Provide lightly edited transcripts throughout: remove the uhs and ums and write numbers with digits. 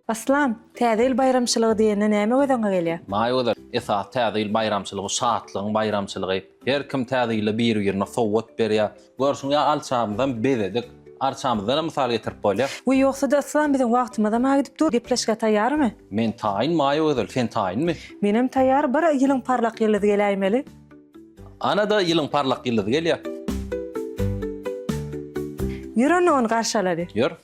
Yslam, Täze ýyl baýramçylygy diýende näme göz öňüňe gelýär? Maýagözel, Esasy Täze ýyl baýramçylygy şatlygyň baýramçylygy. Her kim Täze ýylda biri-birine sowgat berýär. Görşüň ýaly alçamyzam bezedik. Arçamyzdanam mysal getirip bolýar. Wiý, ýogsa-da Yslam biziň wagtymyzam-a gidip dur. Gepleşige taýýarmy? Men taýyn Maýagözel, sen taýynmy? Menem taýýar. Bir ýylyň parlak ýyldyzy geläýmeli. Ana-da ýylyň parlak ýyldyzy gelýär. Ýör onda ony garşy alaly. Ýör.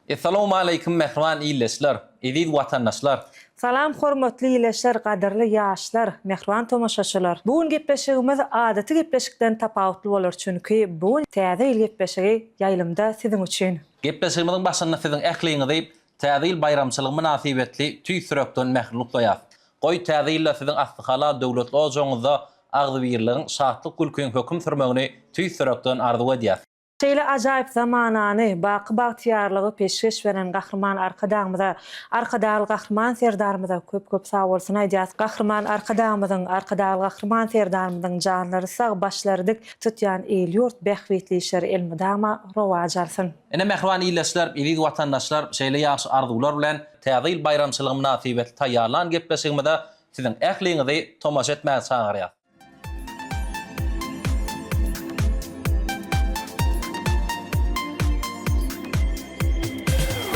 Essalawmaleýkim mähriban ildeşler, eziz watandaşlar! Salam hormatly ildeşler, gadyrly ýaşlar, mähriban tomaşaçylar! Bu gün gepleşigimiz adaty gepleşikden tapawutly bolar, çünki bu gün Täze ýyl gepleşigi ýaýlymda siziň üçin. Gepleşigimiziň başynda siziň ähliňizi Täze ýyl baýramçylygy mynasybetli tüýs ýürekden mähirli gutlaýas. Goý, Täze ýylda siziň asly halal döwletli ojagyňyzda agzybirligiň, şatlyk-gülkiň höküm sürmegini tüýs ýürekden arzuw edýäs. Şeýle ajaýyp zamanany, baky bagtyýarlygy peşgeş beren Gahryman Arkadagymyza, Arkadagly Gahryman Serdarymyza köp-köp sagbolsun aýdýas. Gahryman Arkadagymyzyň, Arkadagly Gahryman Serdarymyzyň janlary sag, başlary dik, tutýan il-ýurt bähbitli işleri elmydama rowaç alsyn. Ine, mähriban ildeşler, eziz watandaşlar, şeýle ýagşy arzuwlar bilen Täze ýyl baýramçylygy mynasybetli taýýarlan gepleşigimize siziň ähliňizi tomaşa etmäge çagyrýas.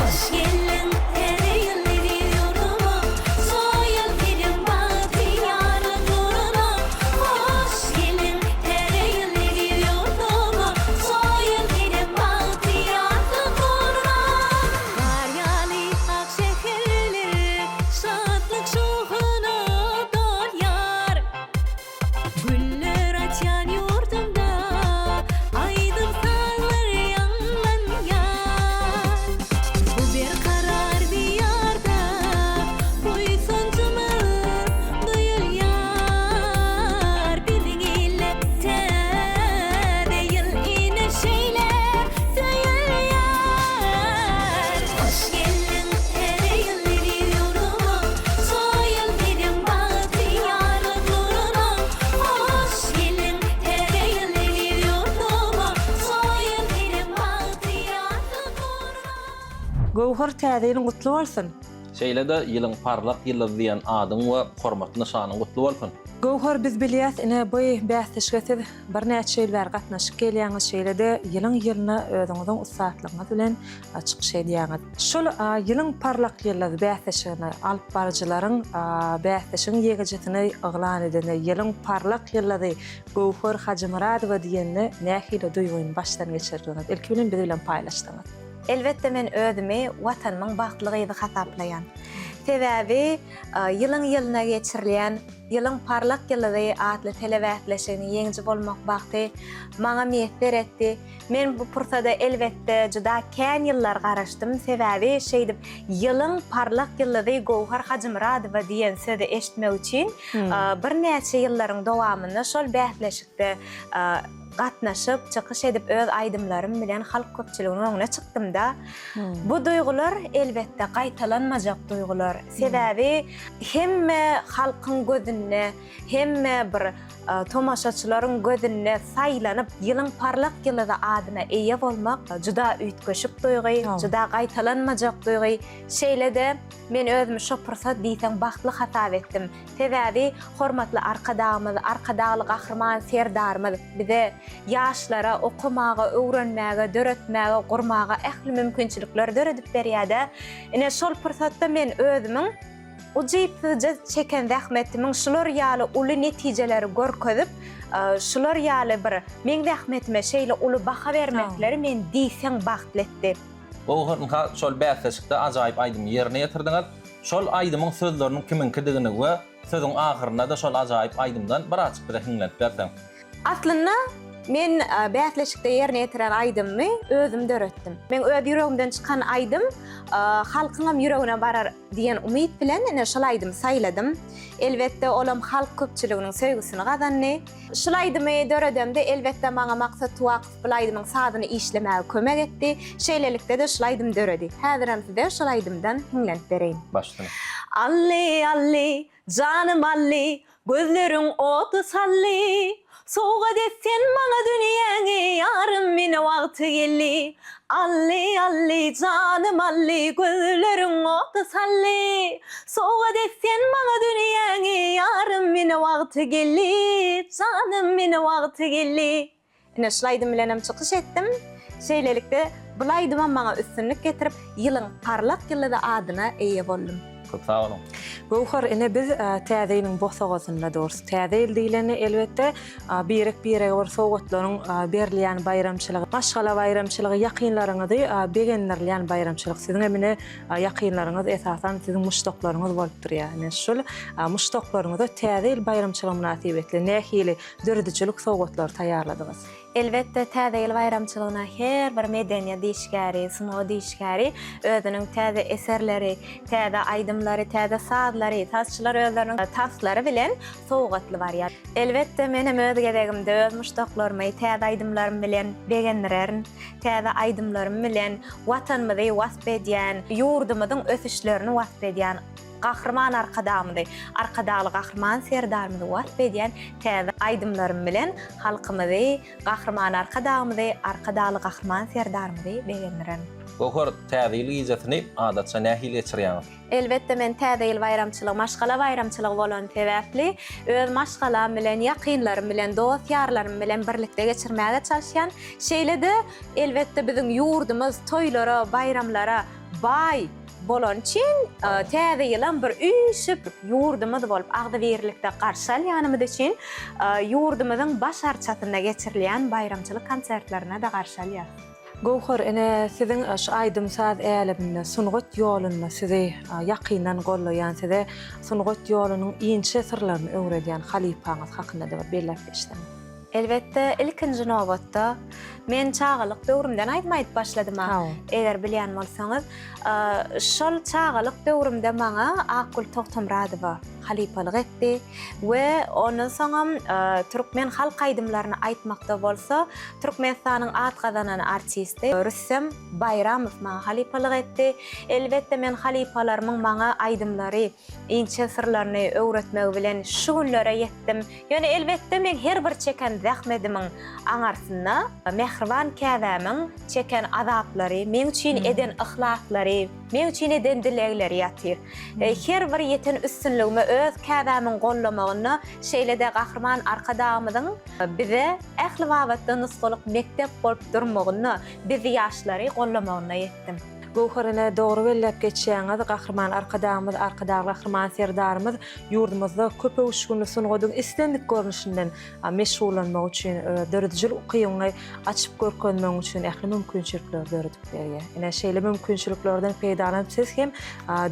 Hoş geldiň Täze ýyl eziz ýurduma, Soýul senem bagtyýarlyk nuruna. Hoş geldiň Täze ýyl eziz ýurduma, Soýul senem bagtyýarlyk nuruna. Gar ýaly ak şäherler şatlyk şowhuna dolýar. Güller açýan ýurdumda aýdym-sazlar ýaňlanýar. Bu berkarar Diýarda buýsanjymyz duýulýar. Biziň ile Täze ýyl ine şeýle söýülýär. Hoş geldiň Täze ýyl eziz ýurduma, Soýul meniň bagtyýarlyk nuruna. Hoş geldiň Täze ýyl eziz ýurduma, Soýul meniň bagtyýarlyk nuruna. Göwher täze ýylyň gutly bolsun! Şeýle-de Ýylyň parlak ýyldyzy diýen adyň we hormatly nyşanyň gutly bolsun! Göwher biz bilýäs ine bu bäsleşige siz birnäçe ýyl bäri gatnaşyp gelýäňiz şeýle-de ýylyň ýylyna özüňiziň ussatlygyňyz bilen çykyş edýäňiz. Şol Ýylyň parlak ýyldyzy bäsleşigini alyp baryjylaryň bäsleşigiň ýeňijisini yglan edende Ýylyň parlak ýyldyzy Göwher Hajymyradowa diýende nähili duýgyny başdan geçirdiňiz? Ilki bilen biz bilen paýlaşsaňyz. Elbetde men özümi Watanymyň bagtly gyzy hasaplaýan. Sebäbi ýylyň ýylyna geçirilýän Ýylyň parlak ýyldyzy atly telebäsleşiginiň ýeňiji bolmak bagty maňa miýesser etdi. Men bu pursada elbetde juda kän ýyllar garaşdym. Sebäbi şeýdip Ýylyň parlak ýyldyzy Göwher Hajymyradowa diýen sözi eşitmek üçin birnäçe ýyllaryň dowamynda şol bäsleşikde gatnaşyp, çykyş edip öz aýdymlarym bilen halk köpçüliginiň öňüne çykdym-da. Bu duýgular elbetde gaýtalanmajak duýgular. Sebäbi hemme halkyň gözünde, hemme bir tomaşaçylaryň gözünde saýlanyp, ýylyň parlak ýyldyzy adyna eýe bolmak juda üýtgeşik duýgy, juda gaýtalanmajak duýgy. Şeýle-de men özümi şo pursat diýseň bagtly hasap etdim. Sebäbi hormatly Arkadagymyz, Arkadagly Gahryman Serdarymyz bize, ýaşlara okamaga, öwrenmäge, döretmäge, gurmaga ähli mümkinçilikleri döredip berýär-de. Ine, şol pursatda men özümiň ujypsyzja çeken zähmetimiň şular ýaly uly netijeleri görkezip, şular ýaly bir meň zähmetime şeýle uly baha bermekleri meni diýseň bagtly etdi. Gowy ynha şol bäsleşikde ajaýyp aýdymy ýerine ýetirdiňiz. Şol aýdymyň sözleriniň kimiňkidigini we sözüň ahyrynda-da şol ajaýyp aýdymdan birazjyk bize hiňlenip berseň. Aslynda men bäsleşikde ýerine ýetiren aýdymymy özüm döretdim. Meň öz ýüregimden çykan aýdym halkyňam ýüregine barar diýen umyt bilen ine şol aýdymy saýladym. Elbetde olam halk köpçüliginiň söýgüsini gazandy. Şul aýdymy döredemde elbetde maňa Maksat Tuwakow bul aýdymyň sazyny işlemäge kömek etdi. Şeýlelikde-de şul aýdym döredi. Häzirem size şol aýdymdan hiňlenip bereýin. Başla.Ally,Ally, janymAlly, gözleriň ody saldy. Sowgat et sen maňa dünýäňi, ýarym ine wagty geldi.Ally,Ally, janymAlly, gözleriň ota saldy. Sowgat et sen maňa dünýäňi, ýarym ine wagty geldi, janym ine wagty geldi. Ine şul aýdym bilenem çykyş etdim. Şeýlelikde, bul aýdymam maňa üstünlik getirip, ýylyň parlak ýyldyzy adyna eýe boldum. Köp sag boluň. Göwher ine biz täze ýylyň bosagasynda durus. Täze ýyl diýlende elbetde birek-birege bir sowgatlaryň berilýän baýramçylygy, maşgala baýramçylygy, ýakynlaryňyzy begendirilýän baýramçylyk. Siziň hem ine ýakynlaryňyz esasan siziň muşdaklaryňyz bolup durýar. Ine şul muşdaklaryňyza täze ýyl baýramçylygy mynasybetli nähili döredijilik sowgatlary taýýarladyňyz? Elbetde, Täze ýyl baýramçylygyna her bir medeniýet işgäri, sungat işgäri özüniň täze eserleri, täze aýdymlary, täze sazlary, sazçylar özleriniň tanslary bilen sowgatly barýar. Elbetde, men hem öz gezegimde öz muşdaklarymy täze aýdymlarym bilen begendirerin. Täze aýdymlarym bilen Watanymyzy wasp edýän, ýurdumyzyň ösüşlerini wasp edýän, Gahryman Arkadagymyzy, Arkadagly Gahryman Serdarymyzy wasp edýän täze aýdymlarym bilen halkymyzy, Gahryman Arkadagymyzy, Arkadagly Gahryman Serdarymyzy begendirerin. Göwher, Täze ýyl gijesini adatça nähili geçirýäňiz? Elbetde, men Täze ýyl baýramçylygy maşgala baýramçylygy bolany sebäpli, öz maşgalam bilen, ýakynlarym bilen, dost-ýarlarym bilen birlikde geçirmäge çalyşýan. Şeýle-de, elbetde, biziň ýurdumyz toýlara, baýramlara baý. Bolany üçin Täze ýylam bir üýşüp ýurdumyz bolup agzybirlikde garşy alýanymyz üçin ýurdumyzyň baş arçasynda geçirilýän baýramçylyk konsertlerine-de garşy alýarys. Göwher ene siziň şu aýdym-saz äleminde, sungat ýolunda sizi ýakyndan gollaýan, size sungat ýolunyň inçe syrlaryny öwredýän halypaňyz hakynda-da bir belläp geçseňiz. Elbetde, ilkinji nobatda, men çagalyk döwrümden aýdym aýdyp başladym-a, eger bilýän bolsaňyz. Şol çagalyk döwrümde maňa Akgül Togtamyradowa halypalyk etdi we ondan soňam türkmen halk aýdymlaryny aýtmakda bolsa Türkmenistanyň at gazanan artisti Rüstem Baýramow maňa halypalyk etdi. Elbetde, men halypalarymyň maňa aýdymlary, inçe syrlaryny öwretmegi bilen şu günlere ýetdim. Ýöne elbetde meň her bir çeken zähmedimiň aňarsynda mähriban käbämiň çeken azaplary, meň üçin eden yhlaslary, meň üçin eden dilegleri ýatyr. Her bir ýeten üstünligime öz käbämiň gollamagynda, şeýle-de Gahryman Arkadagymyzyň bize ähli babatda nusgalyk mekdep bolup durmagynda, bizi ýaşlary gollamagynda ýetdim. Göwher ene, dogry belläp geçýäňiz, Gahryman Arkadagymyz, Arkadagly Gahryman Serdarymyz ýurdumyzda köpöwüşginli sungatyň islendik görnüşinden meşgullanmak üçin, döredijilik ukybyňy açyp görkezmegiň üçin ähli mümkinçilikleri döredip berýär. Ine, şeýle mümkinçiliklerden peýdalanyp siz hem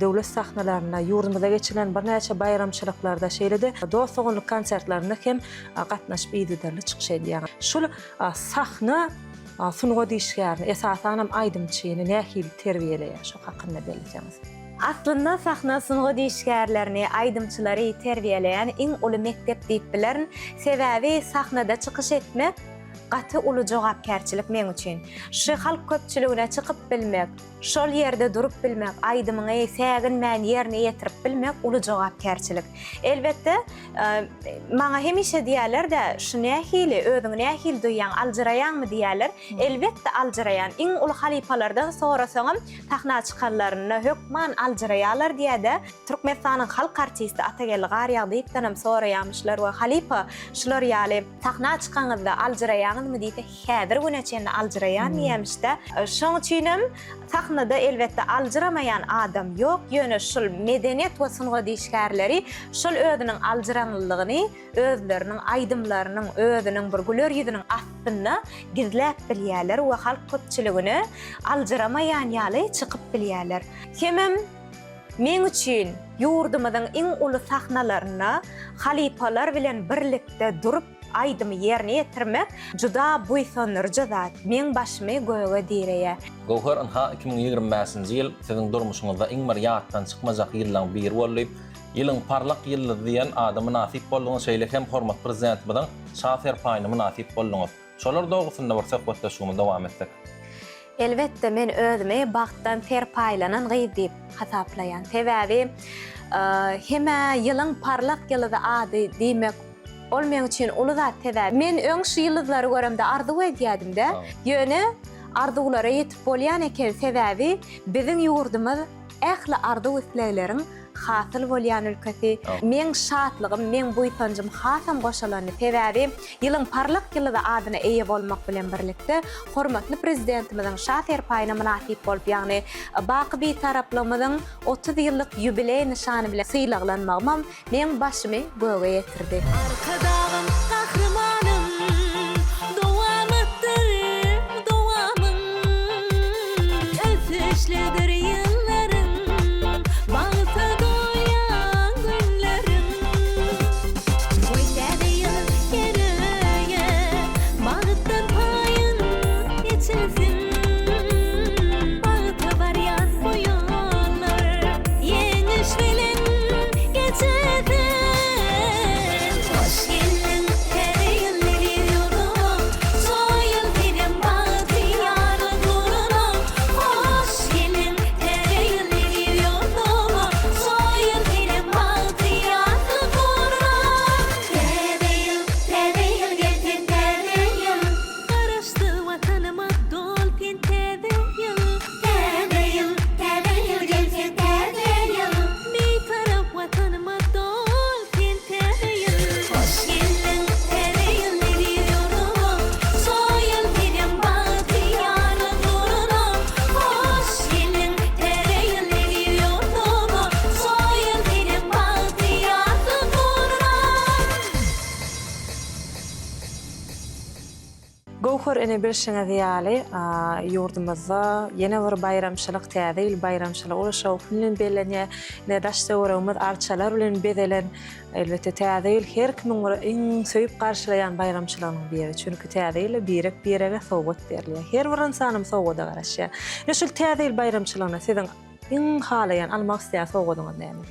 döwlet sahnalarynda, ýurdumyzda geçirilen birnäçe baýramçylyklarda, şeýle-de dost-doganlyk konsertlerinde hem gatnaşyp yzygiderli çykyş edýäňiz. Şul sahna Sungat işgärini, esasanam aýdymçyny nähili terbiýeleýär, şo hakynda belleseňiz. Aslynda sahna sungat işgärlerini, aýdymçylary terbiýeleýän iň uly mekdep diýip bilerin. Sebäbi sahnada çykyş etmek gaty uly jogapkärçilik meň üçin. Şu halk köpçüligine çykyp bilmek, şol ýerde durup bilmek, aýdymyňy säginmän ýerine ýetirip bilmek uly jogapkärçilik. Elbetde, Maňa hemişe diýýärler-de, şu nähili, özüňi nähili duýýaň, aljyraýaňmy diýýärler. Elbetde aljyraýan. Iň uly halypalardan sorasaňam, sahna çykanlarynda hökman aljyraýarlar diýýär-de. Türkmenistanyň halk artisti Atageldi Garýagdyýewdenem soraýarmyşlar we halypa, şular ýaly sahna çykaňyzda aljyraýaňyzmy diýse, häzir güne çenli aljyraýan diýýärmiş-de. Şoň üçinem Sahnada elbetde aljyramaýan adam ýok, ýöne şul medeniýet we sungat işgärleri şol özüniň aljyraňlylygyny özleriniň aýdymlarynyň, özüniň bir güler ýüzüniň astynda gizläp bilýärler we halk köpçüligine aljyramaýan ýaly çykyp bilýärler. Hemem meň üçin ýurdumyzyň iň uly sahnalarynda halypalar bilen birlikde durup, Aýdymy ýerine ýetirmek juda buýsandyryjy zat, meň başymy göge direýär. Göwher ynha 2025-nji ýyl siziň durmuşyňyzda iň bir ýatdan çykmajak ýyllaň biri boldy. Ýylyň parlak ýyldyzy diýen ada mynasyp bolduňyz şeýle hem hormatly Prezidentimiziň Şa serpaýyna mynasyp bolduňyz. Şolar dogrusynda bir söhbetdeşligimizi dowam etsek. Elbetde men özümi bagtdan serpaýlanan gyz diýip hasaplaýan. Sebäbi hem-ä ýylyň parlak ýyldyzy ady diýmek. Ol meň üçin uly zat sebäbi men öň şu ýyldyzlary göremde arzuw edýädim-de. Ýöne arzuwlara ýetip bolýan eken sebäbi biziň ýurdumyz ähli arzuw-islegleriň hasyl bolýan ülkesi. Meň şatlygym, meň buýsanjym hasam goşalandy. Sebäbi ýylyň parlak ýyldyzy adyna eýe bolmak bilen birlikde, hormatly Prezidentimiziň Şa serpaýyna mynasyp bolup, ýagny baky Bitaraplygymyzyň 30 ýyllyk ýubileý nyşany bilen sylaglanmagymam meň başymy göge ýetirdi. Arkadagym Gahrymanym dowamatdyr dowamyň Ösüşlidir ýyllaryň bagta dolýan günleriň Goý täze ýyl her öýe bagtdan paýyn eçilsin Bagta barýan bu ýollar ýeňiş bilen geçilsin. Hoş geldiň täze ýyl eziz ýurduma, Şo ýyl senem bagtyýarlyk nuruna. Hoş geldiň täze ýyl eziz ýurduma, Şo ýyl senem bagtyýarlyk nuruna. Täze ýyl, täze ýyl gelsin täze ýyl. Garaşsyz Watanyma dol sen täze ýyl. Täze ýyl, täze ýyl gelsin täze ýyl. Bitarap Watanyma dol sen täze ýyl. Hoş geldiň täze ýyl eziz ýurduma, Şo ýyl senem bagtyýarlyk nuruna. Hoş geldiň täze ýyl eziz ýurduma, Şo ýyl senem bagtyýarlyk nuruna. Göwher ene bilşiňiz ýaly, ýurdumyzda ýene bir baýramçylyk, Täze ýyl baýramçylygy uly şowhun bilen bellenýär. Ine, daş-töweregimiz arçalar bilen bezelen. Elbetde, Täze ýyl her kimiň bir iň söýüp garşylaýan baýramçylygynyň biri. Çünki Täze ýylda birek-birege sowgat berilýär. Her bir ynsanam sowgada garaşýar. Ine, şul Täze ýyl baýramçylygyna siziň Iň halaýan, almak isleýän sowgadyňyz näme?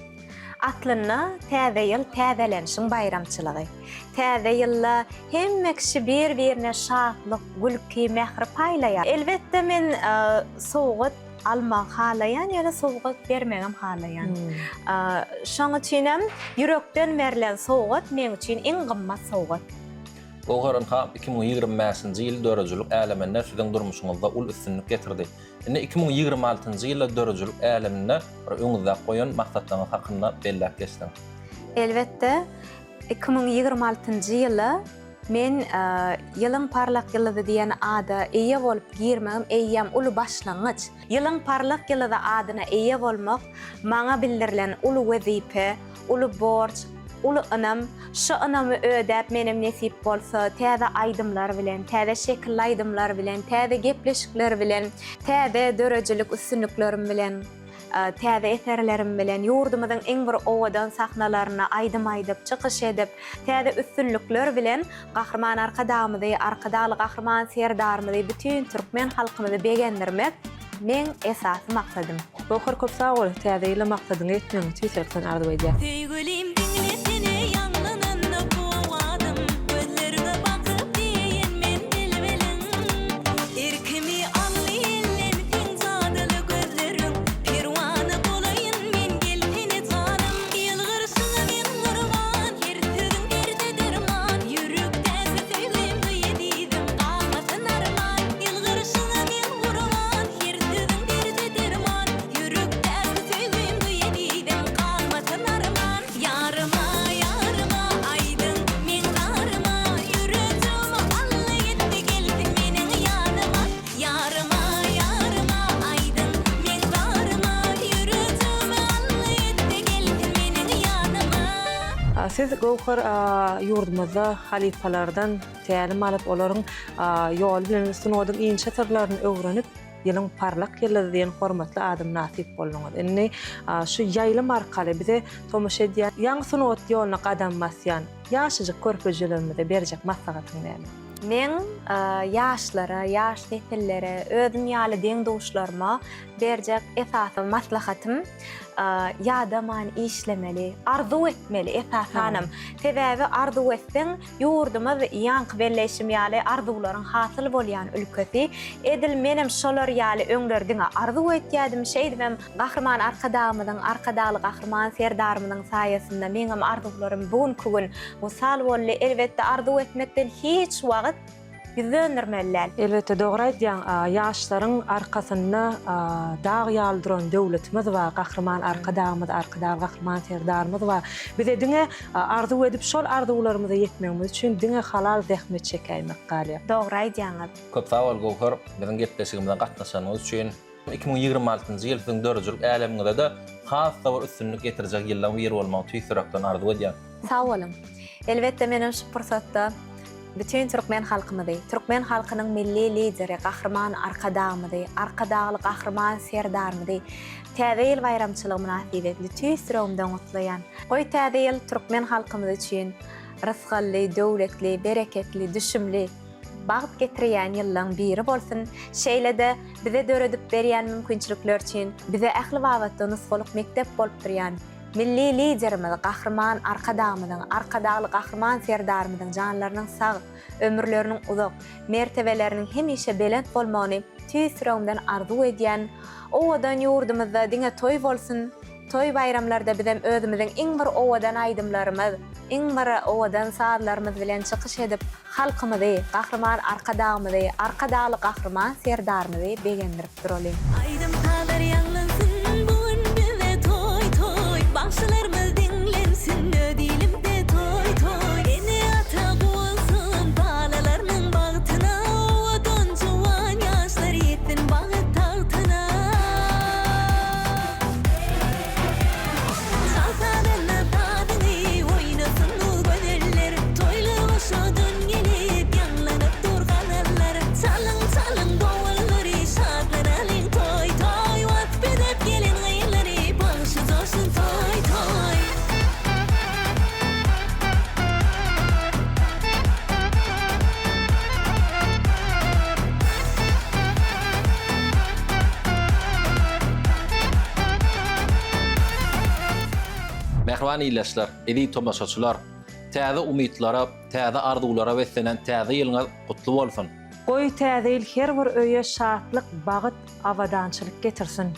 Aslynda Täze ýyl täzelenişiň baýramçylygy. Täze ýylda hemme kişi bir-birine şatlyk, gülki, mähir paýlaýar. Elbetde men sowgat almagy halaýan, ýöne sowgat bermegem halaýan. Şoň üçinem ýürekden berlen sowgat meň üçin iň gymmat sowgat. Göwher ynha 2025-nji ýyl döredijilik äleminde siziň durmuşyňyzda uly üstünlik getirdi. Indi 2026-njy ýylda döredijilik äleminde bir öňüňizdäki goýan maksatlaryňyz hakynda belläp geçseň. Elbetde, 2026-njy ýyla men Ýylyň parlak ýyldyzy diýen ada eýe bolup girmegim eýýäm uly başlangyç. Ýylyň parlak ýyldyzy adyna eýe bolmak maňa bildirilen uly wezipe, Uly borç, uly ynam. Şu ynamy ödäp menem nesip bolsa täze aýdymlar bilen, täze şekilli aýdymlar bilen, täze gepleşikler bilen, täze döredijilik üstünliklerim bilen, täze eserlerim bilen ýurdumyzyň iň bir owadan sahnalarynda aýdym aýdyp, çykyş edip, täze üstünlikler bilen Gahryman Arkadagymyzy, Arkadagly Gahryman Serdarymyzy, bütin türkmen halkymyzy begendirmek meň esasy maksadym. Göwher köp sag bol, täze ýylda maksadyňa ýetmegiňi tüýs ýürekden arzuw edýäs. Söýgülim diňlesene ýaňlananda bu owazym Gözleriňe bakyp diýeýin men bilbiliň Erkimi aldy elden seň jadyly gözleriň Perwana bolaýyn men gelsene janym Ýylgyrşyňa men gurban her sözüň derde derman Ýürekdäki söýgim duý ezizim galmasyn arman Ýylgyrşyňa men gurban Her sözüň derde derman, Ýürekdäki söýgim duý ezizim, galmasyn arman. Ýaryma, ýaryma, aýdyň meň zaryma, Ýürejigime Alla ýetdi gelsin meniň ýanyma. Ýaryma, ýaryma, aýdyň meň zaryma, Ýürejigime Alla ýetdi gelsin meniň ýanyma. Siz Göwher ýurdumyzda halypalardan tälim alyp, olaryň ýoly bilen sungatyň inçe syrlaryny öwrenip, Ýylyň parlak ýyldyzy diýen hormatly ada mynasyp bolduňyz. Indi şu ýaýlym arkaly bize tomaşa edýän, ýaňy sungat ýoluna gadam basýan ýaşajyk körpejelerimize berjek maslahatyň näme? Meň ýaşlara, ýaş nesillere, özüm ýaly deň-duşlaryma berjek esasy maslahatym, ýadaman işlemeli, arzuw etmeli esasanam. Sebäbi arzuw etseň, ýurdumyz ýaňky belleýşim ýaly arzuwlaryň hasyl bolýan ülkesi. Edil menem şolar ýaly öňler diňe arzuw etýädim, şeýdibem Gahryman Arkadagymyzyň, Arkadagly Gahryman Serdarymyzyň saýasynda meňem arzuwlarym bu günki gün wysal boldy. Elbetde arzuw etmekden hiç wagt ýüz döndürmeli däl. Elbetde dogry aýdýaň, ýaşlaryň arkasynda dag ýaly duran döwletimiz bar, Gahryman Arkadagymyz, Arkadagly Gahryman Serdarymyz bar. Bize diňe arzuw edip şol arzuwlarymyza ýetmegimiz üçin diňe halal zähmet çekäýmek galýar. Dogry aýdýaňyz. Köp sag bol Göwher, biziň gepleşigimize gatnaşanyňyz üçin. 2026-njy ýyl siziň döredijilik älemiňize-de has-da bir üstünlik getirjek ýyllaň biri bolmagyny tüýs ýürekden arzuw edýän. Sag boluň. Elbetde menem şu pursatda bütin türkmen halkymyzy, türkmen halkynyň Milli Lideri Gahryman Arkadagymyzy, Arkadagly Gahryman Serdarymyzy Täze ýyl baýramçylygy mynasybetli tüýs ýüregimden gutlaýan. Goý Täze ýyl türkmen halkymyz üçin rysgally, döwletli, bereketli, düşümli, bagt getirýän ýyllaň biri bolsun, şeýle-de bize döredip berýän mümkinçilikler üçin bize ähli babatda nusgalyk mekdep bolup durýan Milli Liderimiz Gahryman Arkadagymyzyň, Arkadagly Gahryman Serdarymyzyň janlarynyň sag, ömürleriniň uzak, mertebeleriniň hemişe belent bolmagyny tüýs ýüregimden arzuw edýän. Owadan ýurdumyzda diňe toý bolsun! Toý-baýramlarda bizem özümiziň iň bir owadan aýdymlarymyz, iň bir owadan sazlarymyz bilen çykyş edip, halkymyzy, Gahryman Arkadagymyzy, Arkadagly Gahryman Serdarymyzy begendirip duralyň. Aýdym-sazlar ýaňlansyn bu gün bizde toý-toý, Bagşylarymyz diňlensin öz ilimde toý-toý. Ene-ata guwansyn balalarnyň bagtyna, Owadan juwan ýaşlar ýetsin bagt tagtyna. Çal sazanda sazyňy, oýnasyn bu gözeller, Toýlar goşadan gelip, ýaňlanyp dur gazallar. Çalyň, çalyň dowullary, şatlanalyň toý, toý, Wasp edip gelen gyzlary, bagşy joşsun toý, toý. Mähriban ildeşler, eziz tomaşaçylar! Täze umytlara, täze arzuwlara beslenen Täze ýylyňyz gutly bolsun! Goý, Täze ýyl her bir öýe şatlyk, bagt, abadançylyk getirsin!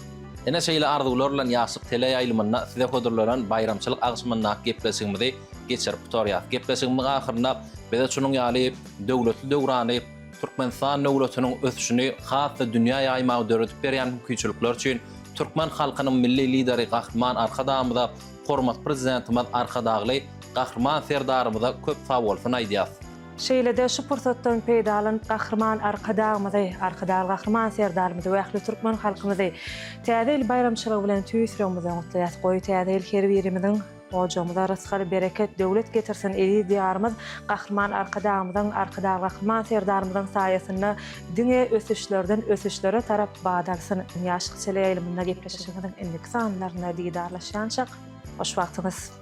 Ine şeýle arzuwlar bilen Ýaşlyk teleýaýlymynda size hödürlenen baýramçylyk agşamyndaky gepleşigimizi geçirip gutarýas. Gepleşigimiziň ahyrynda bize şunuň ýaly döwletli döwrany, Türkmenistan döwletiniň ösüşini has-da dünýä ýaýmaga döredip berýän mümkinçilikler üçin türkmen halkynyň Milli Lideri Gahryman Arkadagymyza, hormatly Prezidentimiz Arkadagly Gahryman Serdarymyza köp sagbolsun aýdýas. Şeýle-de şu pursatdan peýdalanyp Gahryman Arkadagymyzy, Arkadagly Gahryman Serdarymyzy we ähli türkmen halkymyzy Täze ýyl baýramçylygy bilen tüýs ýüregimizden gutlaýas. Goý, Täze ýyl her birimiziň Ojagymyza rysgal, bereket, döwlet getirsin eziz Diýarymyz Gahryman Arkadagymyzyň, Arkadagly Gahryman Serdarymyzyň saýasynda diňe ösüşlerden ösüşlere tarap bat alsyn. Ýaşlyk teleýaýlymynda gepleşigimiziň indiki sanlarynda didarlaşýançak, hoş wagtyňyz!